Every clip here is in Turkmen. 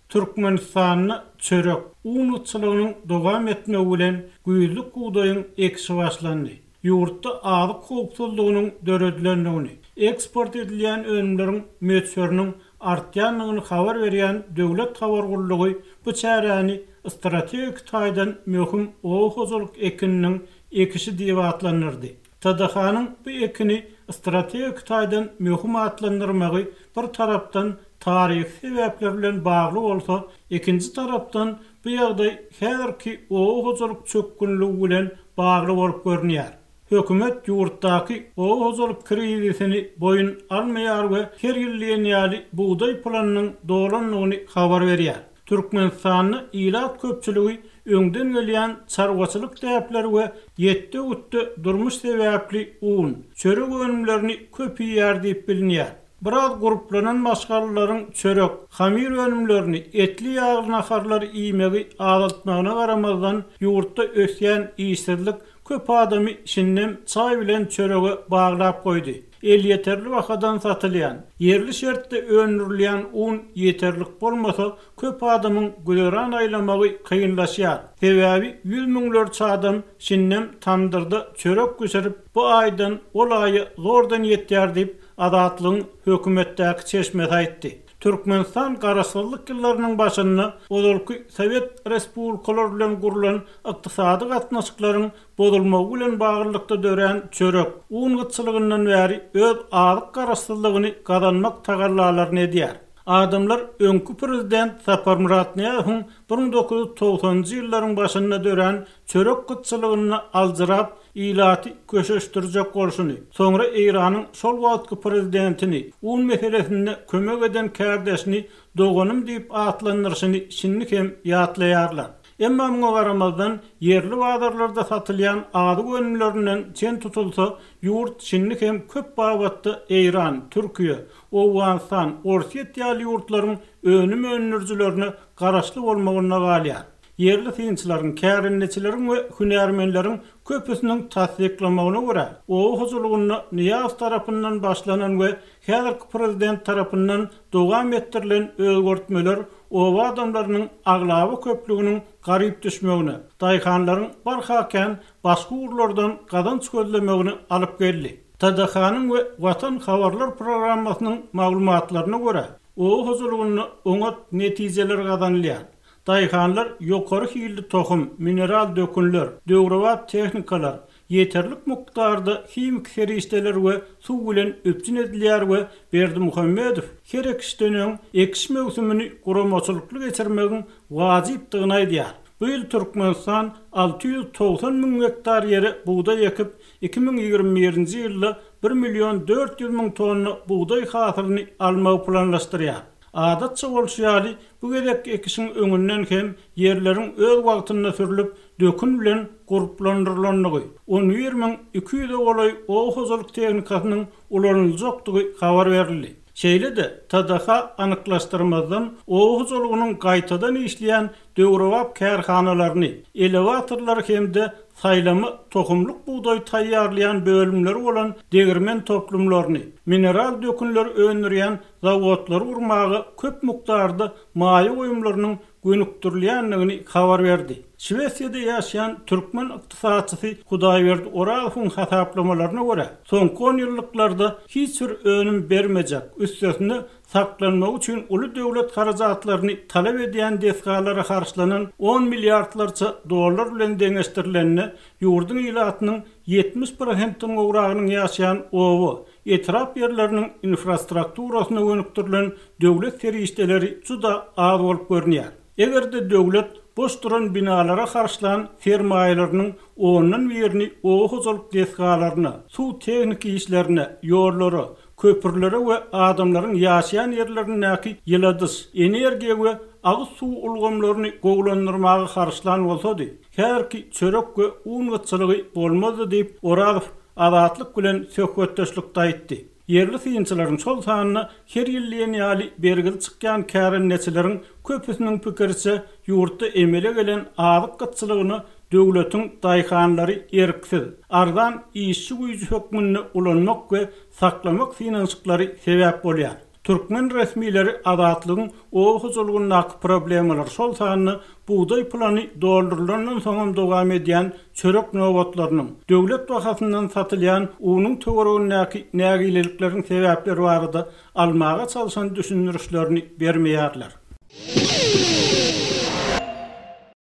Türkmenistanda çörek, un gytçylygynyň dowam etmegi bilen güýzlük bugdaýyň ekişi başlandy. Ýurtda azyk howpsuzlygynyň döredilendigini, eksport edilýän önümleriň möçberiniň artýandygyny habar berýän döwlet habar gullugy bu çäräni strategik taýdan möhüm oba hojalyk ekininiň ekişi diýip atlandyrdy. TDH-nyň bu ekini strategik taýdan möhüm atlandyrmagy bir tarapdan taryhy sebäpler bilen bagly bolsa, ikinji tarapdan bu ýagdaý häzirki oba hojalyk çökgünligi bilen bagly bolup görünýär. Hökümet ýurtdaky oba hojalyk krizisini boýun almaýar we her ýyl diýen ýaly bugdaý planynyň dolandygyny habar berýär. Türkmenistanda ilat köpçüligi öňden gelýän çarwaçylyk däpleri we ýetde-gütde durmuş sebäpli un, çörek önümlerini köp iýýär diýip bilinýär. Biraz gurplanan maşgalalaryň çörek, hamyr önümlerini, etli-ýagly naharlary iýmegi azaltmagyna garamazdan, ýurtda ösýän işsizlik köp adamy şindem çaý bilen çörege baglap goýdy. Elýeterli bahadan satylýan, ýerli şertde öndürilýän un ýeterlik bolmasa, köp adamyň güzeran aýlamagy kynlaşýar. Sebäbi ýüz müňlerçe adam şindem tamdyrda çörek bişirip, bu aýdan ol aýa zordan ýetýär diýip, Azatlygyň hökümetdäki çeşmesi aýtdy. Türkmenistan garaşsyzlyk ýyllarynyň başynda ozalky sowet respublikalary bilen gurlan ykdysady gatnaşyklaryň bozulmagy bilen baglylykda dörän çörek, un gytçylygyndan bäri öz azyk garaşsyzlygyny gazanmak tagallalaryny edýär. Adamlar öňki prezident Saparmyrat Nyýazowyň 1990-njy ýyllaryň başynda dörän çörek gytçylygynda aljyrap, ilaty köşeşdirjek bolşuny, soňra Eýranyň şol wagtky prezidentini, un meselesinde kömek eden kärdeşini doganym diýip atlandyryşyny şindi hem ýatlaýarlar. Emma muňa garamazdan, ýerli bazarlarda satylýan azyk önümlerinden çen tutulsa, ýurt şindi hem köp babatda Eýran, Türkiýe, Owganystan, Orsýet ýaly ýurtlaryň önüm öndürijilerine garaşly bolmagynda galýar. Ýerli synçylaryň, kärendeçileriň we hünärmenleriň köpüsiniň tassyklamagyna görä, oba hojalygynda Nyýazow tarapyndan başlanan we häzirki prezident tarapyndan dowam etdirilen özgertmeler oba adamlarynyň aglaba köplüginiň garyp düşmegine, daýhanlaryň barha kän başga ugurlardan gazanç gözlemegine alyp geldi. TDH-nyň we Watan habarlar programmasynyň maglumatlaryna görä, oba hojalygynda oňat netijeler gazanylýar. Daýhanlar ýokary hilli tohum, mineral dökünler, döwrebap tehnikalar, ýeterlik mukdarda himiki serişdeler we suw bilen üpjün edilýär we Berdimuhamedow her ekişden öň ekiş möwsümini guramaçylykly geçirmegiň wajypdygyny aýdýar. Bu ýyl Türkmenistan 690 müň gektar ýere bugdaý ekip, 2021-nji ýylda bir million 400 müň tonna bugdaý hasylyny almagy planlaşdyrýar. Adatça bolşy ýaly, bu gezekki ekişiň öňünden hem ýerleriň öz wagtynda sürlüp, dökün bilen gurplandyrylandygy, 11 200-e golaý oba hojalyk tehnikasynyň ulanyljakdygy habar berildi. Şeýle-de, TDH anyklaşdyrmazdan oba hojalygynyň gaýtadan işleýän döwrebap kärhanalaryny, elewatorlary hem-de saýlama tohumlyk bugdaý taýýarlaýan bölümleri bolan degirmen toplumlaryny, mineral dökünleri öndürýän zawodlary gurmaga köp mukdarda maýa goýumlarynyň gönükdirilýändigini habar berdi. Şwesiýada ýaşaýan türkmen ykdysatçysy Hudaýberdi Orazowyň hasaplamalaryna görä, soňky onýyllyklarda hiç bir önüm bermejek, üstesine saklanmagy üçin uly döwlet harajatlaryny talap edýän desgalara harçlanan on milliardlarça dollar bilen deňeşdirilende, ýurduň ilatynyň 70 prosentden gowragynyň ýaşaýan oba, etrap ýerleriniň infrastrukturasyna gönükdirilen döwlet serişdeleri juda az bolup görünýär. Eger-de döwlet boş duran binalara harçlan sermaýalarynyň ondan birini oba hojalyk desgalaryna, suw-tehniki işlerine, ýollara, köprülere we adamlaryň ýaşaýan ýerlerindäki ýyladyş, energiýa we agyz suw ulgamlaryny gowulandyrmaga harçlan bolsady, häzirki çörek we un gytçylygy bolmazdy diýip, Orazow Azatlyk bilen söhbetdeşlikde aýtdy. Ýerli synçylaryň, şol sanda her ýyl diýen ýaly bergili çykýan kärendeçileriň köpüsiniň pikiriçe, ýurtda emele gelen azyk gytçylygyna döwletiň daýhanlary erksiz, arzan işçi güýji hökmünde ulanmak we saklamak synanyşyklary sebäp bolýar. Türkmen resmileri Azatlygyň oba hojalygyndaky problemalar, şol sanda bugdaý plany doldurylandan soňam dowam edýän çörek nobatlarynyň, döwlet bahasyndan satylýan unuň töweregindäki nägilelikleriň sebäpleri barada almaga çalşan düşündirişlerini bermeýärler.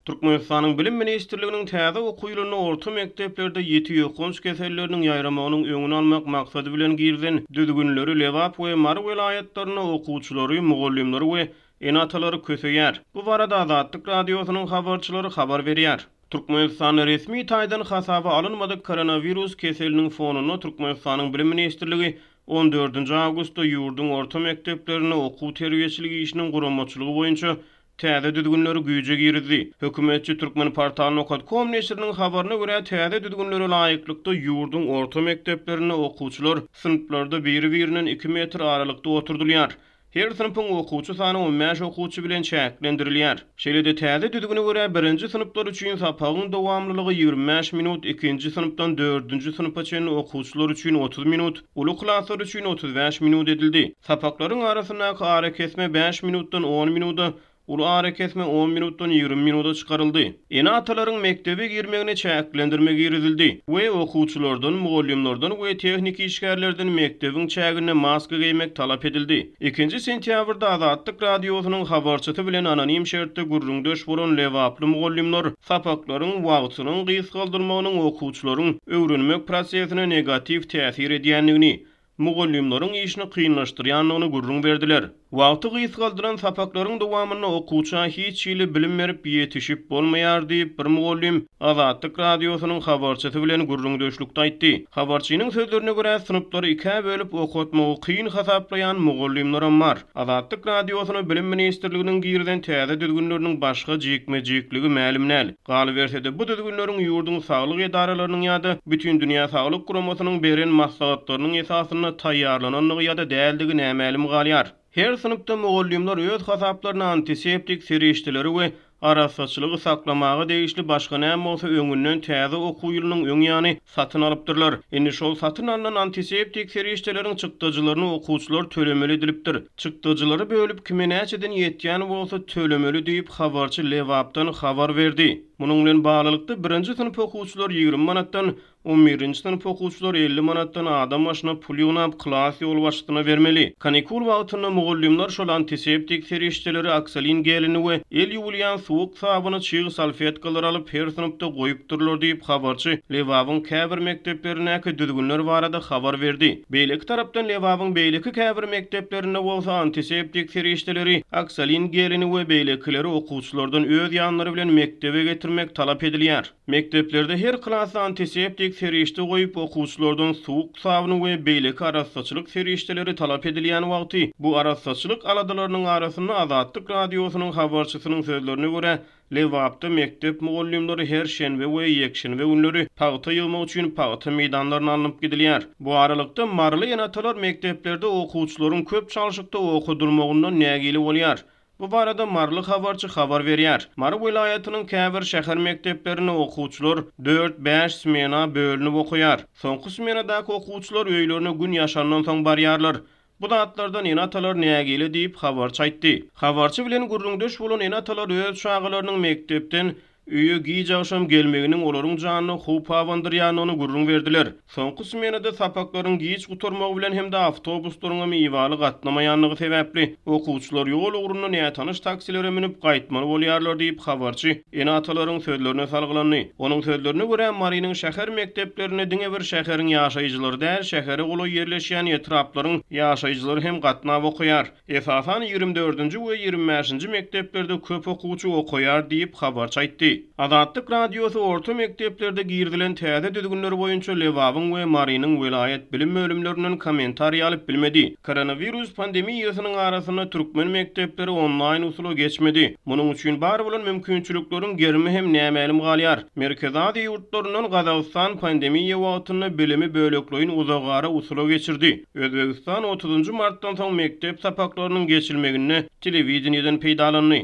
Türkmenistanyň Bilim ministrliginiň täze okuw ýylynda orta mekdeplerde ýiti ýokanç keselleriniň ýaýramagynyň öňüni almak maksady bilen girizen düzgünleri Lebap we Mary welaýatlarynda okuwçylary, mugallymlary we ene-atalary köseýär. Bu barada Azatlyk Radiosynyň habarçylary habar berýär. Türkmenistanda resmi taýdan hasaba alynmadyk koronawirus keseliniň fonunda Türkmenistanyň Bilim ministrligi on dördünji awgustda ýurduň orta mekdeplerinde okuw-terbiýeçilik işiniň guramaçylygy boýunça täze düzgünleri güýje girizdi. Hökümetçi Turkmenportal nokat kom neşiriniň habaryna görä, täze düzgünlere laýyklykda, ýurduň orta mekdeplerinde okuwçylar synplarda biri-birinden iki metr aralykda oturdylýar. Her synpyň okuwçy sany on bäş okuwçy bilen çäklendirilýär. Şeýle-de, täze düzgüne görä, birinji synplar üçin sapagyň dowamlylygy 25 minut, ikinji synpdan dördünji synpa çenli okuwçylar üçin 30 minut, uly klaslar üçin 35 minut edildi. Sapaklaryň arasyndaky arakesme bäş minutdan on minuda, uly arakesme on minutdan 20 minuda çykaryldy. Ene-atalaryň mekdebe girmegine çäklendirme girizildi we okuwçylardan, mugallymlardan we tehniki işgärlerden mekdebiň çäginde maska geýmek talap edildi. Ikinji sentýabrda Azatlyk Radiosynyň habarçysy bilen anonim şertde gürrüňdeş bolan lebaply mugallymlar sapaklaryň wagtynyň gysgaldylmagynyň okuwçylaryň öwrenmek prosesine negatiw täsir edýändigini, mugallymlaryň işini kynlaşdyrýandygyny gürrüň berdiler. Wagty gysgaldylan sapaklaryň dowamynda okuwça hiç hili bilim berip ýetişip bolmaýar diýip, bir mugallym Azatlyk Radiosynyň habarçysy bilen gürrüňdeşlikde aýtdy. Habarçynyň sözlerine görä, synplary ikä bölüp okatmagy kyn hasaplaýan mugallymlaram bar. Azatlyk Radiosyna Bilim ministrliginiň girizen täze düzgünleriniň başga jikme-jikligi mälim däl. Galyberse-de, bu düzgünleriň ýurduň saglyk edaralarynyň ýa-da Bütindünýä saglyk guramasynyň beren maslahatlarynyň esasynda taýýarlanandygy ýa-da däldigi nämälim galýar. Her synpda mugallymlar öz hasaplaryna antiseptik serişdeleri we arassaçylygy saklamaga degişli başga näme bolsa öňünden täze okuw ýylynyň öň ýany satyn alypdyrlar. Indi şol satyn alnan antiseptik serişdeleriň çykdajylaryny okuwçylar tölemeli edilipdir. Çykdajylary bölüp kime näçeden ýetýän bolsa tölemeli diýip, habarçy Lebapdan habar berdi. Munuň bilen baglylykda, birinji synp okuwçylary 20 manatdan, On birinji synp okuwçylary 50 manatdan adam başyna pul ýygnap, klas ýolbaşçysyna bermeli. Kanikul wagtynda mugallymlar şol antiseptik serişdeleri, oksolin gelini we el ýuwulýan suwuk sabyny, çyg salfetkalary alyp, her synpda goýupdyrlar diýip, habarçy Lebabyň käbir mekdeplerindäki düzgünler barada habar berdi. Beýleki tarapdan, Lebabyň beýleki käbir mekdeplerinde bolsa antiseptik serişdeleri, oksolin gelini we beýlekileri okuwçylardan öz ýanlary bilen mekdebe getirmek talap edilýär. Mekdeplerde her klasda antiseptik serişde goýup, okuwçylardan suwuk sabyny we beýleki arassaçylyk serişdeleri talap edilýän wagty, bu arassaçylyk aladalarynyň arasynda Azatlyk Radiosynyň habarçysynyň sözlerine görä, Lebapda mekdep mugallymlary her şenbe we ýekşenbe günleri pagta ýygmak üçin pagta meýdanlaryna alnyp gidilýär. Bu aralykda, maryly ene-atalar mekdeplerde okuwçylaryň köp çalşykda okadylmagyndan nägile bolýar. Bu barada maryly habarçy habar berýär. Mary welaýatynyň käbir şäher mekdeplerinde okuwçylar dört-bäş smena bölünip okaýar. Soňky smenadaky okuwçylar öýlerine gün ýaşandan soň barýarlar. Bu zatlardan ene-atalar nägile diýip, habarçy aýtdy. Habarçy bilen gürrüňdeş bolan ene-atalar öz çagalarynyň mekdepden Öýe giç agşam gelmeginiň olaryň janyna howp abandyrýandygyny gürrüň berdiler. Soňky smenada sapaklaryň giç gutarmagy bilen hem-de awtobuslaryňam ibaly gatnamaýandygy sebäpli, okuwçylar ýol ugrunda nätanyş taksilere münüp gaýtmaly bolýarlar diýip, habarçy ene-atalaryň sözlerine salgylandy. Onuň sözlerine görä, Marynyň şäher mekdeplerinde diňe bir şäheriň ýaşaýjylary däl, şähere golaý ýerleşýän etraplaryň ýaşaýjylary hem gatnap okaýar. Esasan 24-nji we 25-nji mekdeplerde köp okuwçy okaýar diýip, habarçy aýtdy. Azatlyk Radiosy orta mekdeplerde girizilen täze düzgünler boýunça Lebabyň we Marynyň welaýat bilim bölümlerinden kommentariý alyp bilmedi. Koronawirus pandemiýasynyň arasynda türkmen mekdepleri onlaýn usula geçmedi. Munuň üçin bar bolan mümkinçilikleriň gerimi hem nämälim galýar. Merkezi Aziýa ýurtlaryndan Gazagystan pandemiýa wagtynda bilimi bölekleýin uzagara usula geçirdi. Özbegistan otuzynjy martdan soň mekdep sapaklarynyň geçilmeginde telewideniýeden peýdalandy.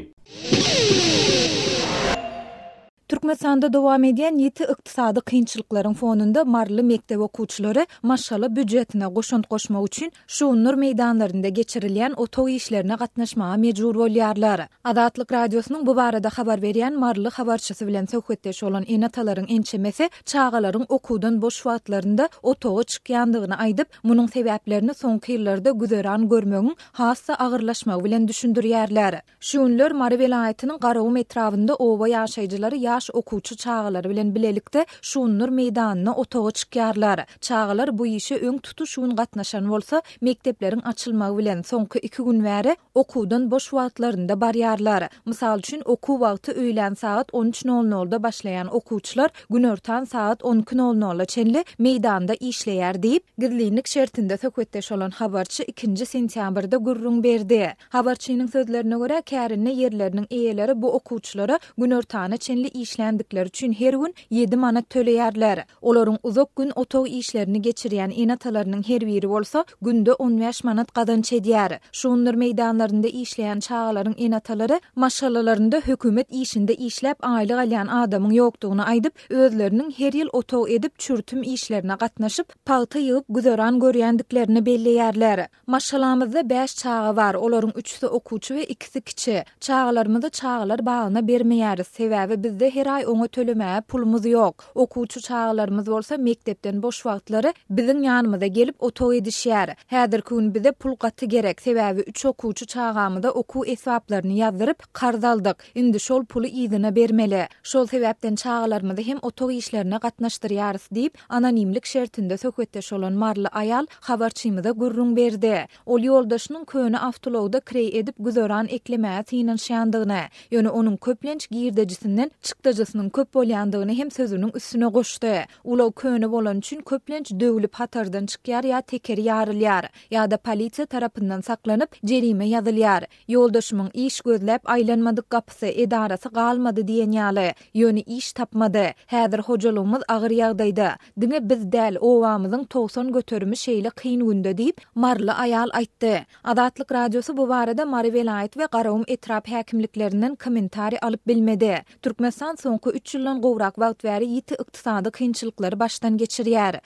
Türkmenistanda dowam edýän ýiti ykdysady kynçylyklaryň fonunda maryly mekdep okuwçylary maşgala býujetine goşant goşmak üçin şugundyr meýdanlarynda geçirilýän otag işlerine gatnaşmaga mejbur bolýarlar. Azatlyk Radiosynyň bu barada habar berýän maryly habarçysy bilen söhbetdeş bolan ene-atalaryň ençemesi çagalaryň okuwdan boş wagtlarynda otaga çykýandygyny aýdyp, munuň sebäplerini soňky ýyllarda güzeran görmegiň has-da agyrlaşmagy bilen düşündirýärler. Şu günler Mary welaýatynyň Garagum etrabynda oba ýaşaýjylary ýaş okuwçy çagalary bilen bilelikde şugundyr meýdanyna otaga çykýarlar. Çagalar bu işe öň tutuş gün gatnaşan bolsa, mekdepleriň açylmagy bilen, soňky iki gün bäri okuwdan boş wagtlarynda barýarlar. Mysal üçin, okuw wagty öýlän sagat on üç nol nolda başlaýan okuwçylar günortan sagat on iki nol nola çenli meýdanda işleýär diýip, gizlinlik şertinde söhbetdeş bolan habarçy ikinji sentýabrda gürrüň berdi. Habarçynyň sözlerine görä, kärende ýerleriniň eýeleri bu okuwçylara günortana çenli işländikleri üçin her gün ýedi manat töleýärler. Olaryň uzak gün otag işlerini geçirýän ene-atalarynyň her biri bolsa günde 15 manat gazanç edýär. Şugundyr meýdanlarynda işleýän çagalaryň ene-atalary maşgalalarynda hökümet işinde işläp aýlyk alýan adamyň ýokdugyny aýdyp, özleriniň her ýyl otag edip çürtüm işlerine gatnaşyp, pagta ýygyp güzeran görýändiklerini belleýärler. Maşgalamyzda bäş çaga bar, olaryň üçüsi okuwçy we ikisi kiçi. Çagalarymyzy çagalar bagyna bermeýäris, sebäbi bizde her aý oňa tölemäge pulumyz ýok. Okuwçy çagalarymyz bolsa mekdepden boş wagtlary biziň ýanymyza gelip otag edişýär. Häzirki gün bize pul gaty gerek, sebäbi üç okuwçy çagamyza okuw esbaplaryny ýazdyryp, karz aldyk. Indi şol puly yzyna bermeli. Şol sebäpden çagalarymyzy hem otag işlerine gatnaşdyrýarys diýip, anonimlik şertinde söhbetdeş bolan maryly aýal habarçymyza gürrüň berdi. Ol ýoldaşynyň köne awtoulagda kireý edip güzeran eklemäge synanyşýandygyny, ýöne onuň köplenç girdejisinden çykdajysynyň köp bolýandygyny hem sözüniň üstüne goşdy. Ulag köne bolany üçin köplenç döwlüp hatardan çykýar ýa tekeri ýarylýar, ýa-da polisiýa tarapyndan saklanyp, jerime ýazylýar. Ýoldaşymyň iş gözläp aýlanmadyk gapysy, edarasy galmady diýen ýaly. Ýöne iş tapmady. Häzir hojalygymyz agyr ýagdaýda. Diňe biz däl, obamyzyň 90 göterimi şeýle kyn günde diýip, maryly aýal aýtdy. Azatlyk Radiosy bu barada Mary welaýat we Garagum etrap häkimliklerinden kommentariý alyp bilmedi. Türkmenistan soňky üç ýyldan gowrak wagt bäri ýiti ykdysady kynçylyklary başdan geçirýär.